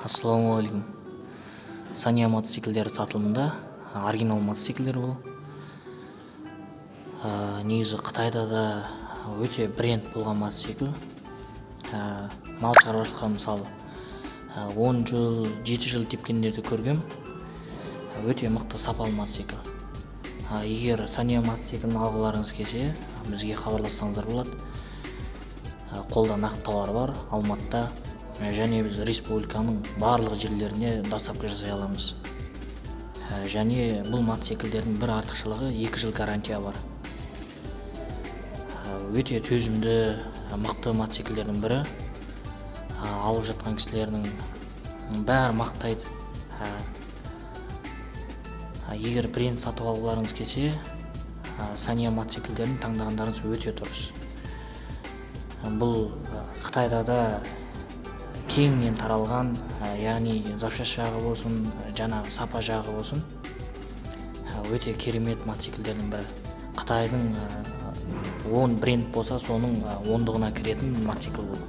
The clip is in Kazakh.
Ассалаумағалейкум! Саня мотоциклдері сатылымда. Оригинал мотоциклдер бұл. Негізі Қытайда да өте бренд болған мотоцикл. Мал шаруашылыққа, мысалы, 10 жыл, 7 жыл тепкендерді көргем. Өте мықты, сапалы мотоцикл. Егер Саня мотоциклін алғыларыңыз келсе, бізге хабарлассаңыздар болады. Қолда нақты тауар бар Алматыда және біз республиканың барлық жерлеріне доставка жасай аламыз. Және бұл мотоциклдердің бір артықшылығы: 2 жыл гарантия бар. Өте төзімді, мықты мотоциклдердің бірі. Алып жатқан кісілердің бәрі мақтайды. Егер бренд сатып алғыларыңыз келсе, Саня мотоциклдерін таңдағандарыңыз өте дұрыс. Бұл Қытайда да кеңінен таралған, яғни запчасть жағы болсын, жаңағы сапа жағы болсын, өте керемет мотоциклдердің бірі. Қытайдың 10 бренд болса, соның ондығына кіретін мотоцикл бұл.